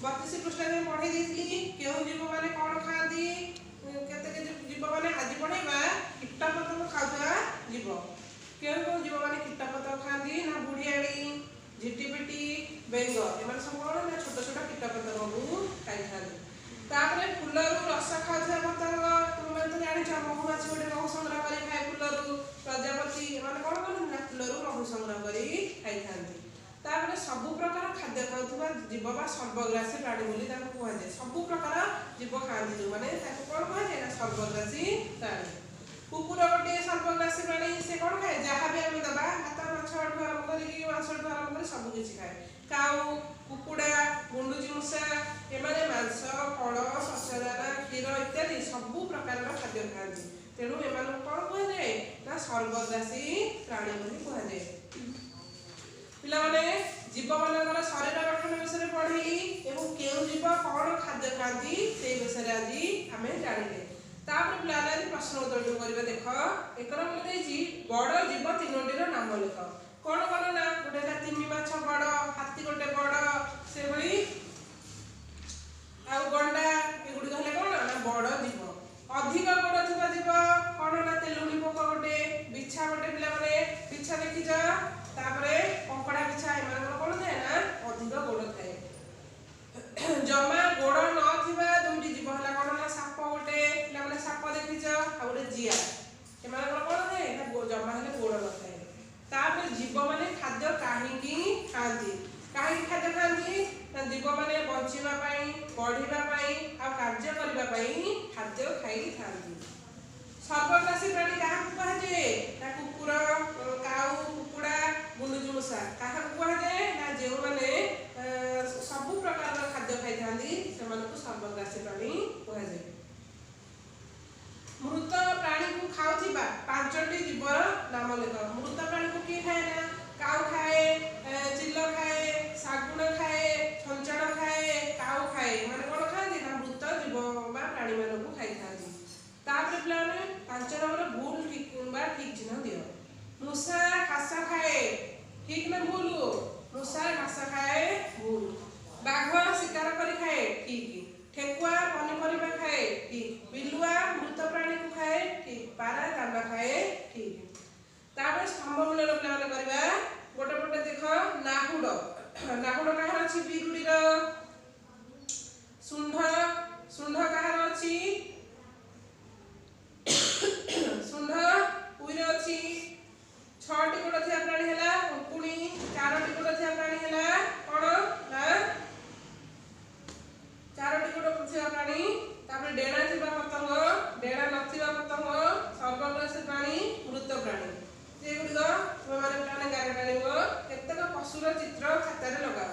32 ପୃଷ୍ଠାରେ ପଢ଼େଇ ଦେଇଥିଲି କେଉଁ ଜୀବମାନେ କ'ଣ ଖାଆନ୍ତି, କେତେ କେତେ ଜୀବମାନେ। ଆଜି ପଢ଼େଇବା କୀଟପତଙ୍ଗ ଖାଉଥିବା ଜୀବ। କେଉଁ କେଉଁ ଜୀବମାନେ କୀଟପତଙ୍ଗ ଖାଆନ୍ତି ନା ବୁଢ଼ିଆଣୀ, ଝିଟିପିଟି, ବେଙ୍ଗ, ଏମାନେ ସବୁ କ'ଣ ନା ଛୋଟ ଛୋଟ କୀଟପତଙ୍ଗକୁ ଖାଇଥାନ୍ତି। ତାପରେ ଫୁଲରୁ ରସ ଖାଉଥିବା ପତଙ୍ଗ, ତୁମେମାନେ ତ ଜାଣିଛ, ମହୁମାଛି ଗୋଟେ ମହୁ ସଂଗ୍ରହ କରି ଖାଏ ଫୁଲରୁ। ପ୍ରଜାପତି, ଏମାନେ କ'ଣ କରନ୍ତି ନା ଫୁଲରୁ ମହୁ ସଂଗ୍ରହ କରି ଖାଇଥାନ୍ତି। ତାପରେ ସବୁ ପ୍ରକାର ଖାଦ୍ୟ ଖାଉଥିବା ଜୀବ ବା ସର୍ବଗ୍ରାସୀ ପ୍ରାଣୀ ବୋଲି ତାକୁ କୁହାଯାଏ। ସବୁ ପ୍ରକାର ଜୀବ ଖାଆନ୍ତି ଯେଉଁମାନେ, ତାକୁ କ'ଣ କୁହାଯାଏ ନା ସର୍ବଗ୍ରାସୀ ପ୍ରାଣୀ। କୁକୁର ଗୋଟିଏ ସର୍ବଗ୍ରାସୀ ପ୍ରାଣୀ। ସେ କ'ଣ ଖାଏ? ଯାହା ବି ଆମେ ଦେବା, ଭାତ, ମାଛଠୁ ଆରମ୍ଭ କରିକି ମାଂସଠୁ ଆରମ୍ଭ କରି ସବୁ କିଛି ଖାଏ। କାଉ, କୁକୁଡ଼ା, ଗୁଣ୍ଡୁଚି ମୂଷା, ଏମାନେ ମାଂସ, ଫଳ, ଶସ୍ୟଦାନା, କ୍ଷୀର ଇତ୍ୟାଦି ସବୁ ପ୍ରକାରର ଖାଦ୍ୟ ଖାଆନ୍ତି। ତେଣୁ ଏମାନଙ୍କୁ କ'ଣ କୁହାଯାଏ ନା ସର୍ବଗ୍ରାସୀ ପ୍ରାଣୀ ବୋଲି କୁହାଯାଏ। ପିଲାମାନେ, ଜୀବମାନଙ୍କର ଶରୀର ଗଠନ ବିଷୟରେ ପଢ଼େଇଲି ଏବଂ କେଉଁ ଜୀବ କ'ଣ ଖାଦ୍ୟ ଖାଆନ୍ତି ସେଇ ବିଷୟରେ ଆଜି ଆମେ ଜାଣିଲେ। ତାପରେ ପିଲାମାନେ, ଆଜି ପ୍ରଶ୍ନ ଉତ୍ତରଟି କରିବା। ଦେଖ, ଏକ ନମ୍ବର ଦେଇଛି, ବଡ଼ ଜୀବ ତିନୋଟିର ନାମ ଲେଖ। କ'ଣ କ'ଣ ନା ଗୋଟେ ହେଲା ତିମି ମାଛ ବଡ଼, ହାତୀ ଗୋଟେ ବଡ଼, ସେଭଳି ଆଉ ଗଣ୍ଡା, ଏଗୁଡ଼ିକ ହେଲେ କ'ଣ ନା ବଡ଼ ଜୀବ। ଅଧିକ ଗୋଡ଼ ଥିବା ଜୀବ କ'ଣ ନା ତେଲୁଣି ପୋକ ଗୋଟେ, ବିଛା ଗୋଟେ। ପିଲାମାନେ, ବିଛା ଦେଖିଛ? ତାପରେ କଙ୍କଡ଼ା ବିଛା, ଏମାନଙ୍କର କ'ଣ ଥାଏ ନା ଅଧିକ ଗୋଡ଼ ଥାଏ। ଜମା ଗୋଡ଼ ନଥିବା ଦୁଇଟି ଜୀବ ହେଲା କ'ଣ ନା ସାପ ଗୋଟେ, ପିଲାମାନେ ସାପ ଦେଖିଛ, ଆଉ ଗୋଟେ ଜିଆ। ଏମାନଙ୍କର କ'ଣ ଥାଏ ନା ଜମା ହେଲେ ଗୋଡ଼ ନଥାଏ। ତାପରେ ଜୀବମାନେ ଖାଦ୍ୟ କାହିଁକି ଖାଆନ୍ତି? କାହିଁକି ଖାଦ୍ୟ ଖାଆନ୍ତି ନା ଜୀବମାନେ ବଞ୍ଚିବା ପାଇଁ, ବଢ଼ିବା ପାଇଁ ଆଉ କାର୍ଯ୍ୟ କରିବା ପାଇଁ ଖାଦ୍ୟ ଖାଇଥାନ୍ତି। ସର୍ବଗ୍ରାସୀ ପ୍ରାଣୀ କାହାକୁ କୁହାଯାଏ ନା କୁକୁର, କାଉ, କୁକୁଡ଼ା, ଗୁଣ୍ଡୁଚି ମୂଷା। କାହାକୁ କୁହାଯାଏ ନା ଯେଉଁମାନେ ସବୁ ପ୍ରକାରର ଖାଦ୍ୟ ଖାଇଥାନ୍ତି, ସେମାନଙ୍କୁ ସର୍ବଗ୍ରାସୀ ପ୍ରାଣୀ କୁହାଯାଏ। ମୃତ ପ୍ରାଣୀକୁ ଖାଉଥିବା ପାଞ୍ଚଟି ଜୀବର ନାମ ଲେଖ। ମୃତ ପ୍ରାଣୀକୁ କିଏ ଖାଏ ନା କାଉ ଖାଏ, ଚିଲ ଖାଏ, ଶାଗୁଣ ଖାଏ, ଛଞ୍ଚାଣ ଖାଏ, କାଉ ଖାଏ। ଏମାନେ କ'ଣ ଖାଆନ୍ତି ନା ମୃତ ଜୀବ ବା ପ୍ରାଣୀମାନଙ୍କୁ ଖାଇଥାନ୍ତି। ତାପରେ ପିଲାମାନେ, 5 ନମ୍ବର, ଭୁଲ ଠିକ ବା ଠିକ ଚିହ୍ନ ଦିଅ। ମୂଷା ଘାସ ଖାଏ, ଠିକ ନା ଭୁଲ? ମୂଷା ଘାସ ଖାଏ, ଭୁଲ। ବାଘ ଶିକାର କରି ଖାଏ, ଠିକ। ଠେକୁଆ ପନିପରିବା ଖାଏ, ଠିକ। ବିଲୁଆ ମୃତ ପ୍ରାଣୀକୁ ଖାଏ, ଠିକ। ପାରା ଦାନା ଖାଏ, ଠିକ। ତାପରେ ସ୍ତମ୍ଭ ମିଳନ ପିଲାମାନେ କରିବା। ଗୋଟେ ପଟେ ଦେଖ, ନାହୁଡ। ନାହୁଡ କାହାର ଅଛି? ବିରୁଡ଼ିର। ଶୁଣ୍ଢ, ଶୁଣ୍ଢ କାହାର ଅଛି? ଶୁଣ୍ଢ ଉଇର ଅଛି। ଛଅଟି ଗୋଡ଼ ଥିବା ପ୍ରାଣୀ ହେଲା ଉଙ୍କୁଣି। ଚାରୋଟି ଗୋଡ଼ ଥିବା ପ୍ରାଣୀ ହେଲା କ'ଣ ନା ଚାରୋଟି ଗୋଡ଼ ଥିବା ପ୍ରାଣୀ। ତାପରେ ଡେଣା ଥିବା ପତଙ୍ଗ, ଡେଣା ନଥିବା ପତଙ୍ଗ, ସର୍ବଗ୍ରାସୀ ପ୍ରାଣୀ, ମୃତ ପ୍ରାଣୀ। ଏଗୁଡ଼ିକ ତୁମେମାନେ ପିଲାମାନେ ଗାର ଟାଣିବ। କେତେକ ପଶୁର ଚିତ୍ର ଖାତାରେ ଲଗାଅ।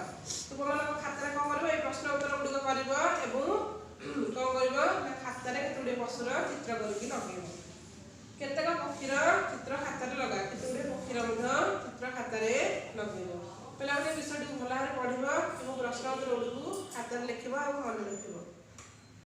ତୁମମାନଙ୍କ ଖାତାରେ କ'ଣ କରିବ? ଏଇ ପ୍ରଶ୍ନ ଉତ୍ତର ଗୁଡ଼ିକ କରିବ ଏବଂ କ'ଣ କରିବ ନା ଖାତାରେ କେତେ ଗୁଡ଼ିଏ ପଶୁର ଚିତ୍ର କରିକି ଲଗେଇବ। କେତେକ ପକ୍ଷୀର ଚିତ୍ର ଖାତାରେ ଲଗା। କେତେ ଗୁଡ଼ିଏ ପକ୍ଷୀର ମଧ୍ୟ ଚିତ୍ର ଖାତାରେ ଲଗେଇବ। ପିଲାମାନେ, ବିଷୟଟିକୁ ଭଲ ଭାବରେ ପଢ଼ିବ ଏବଂ ପ୍ରଶ୍ନ ଉତ୍ତର ଗୁଡ଼ିକୁ ଖାତାରେ ଲେଖିବ ଆଉ ମନେ ରଖିବ।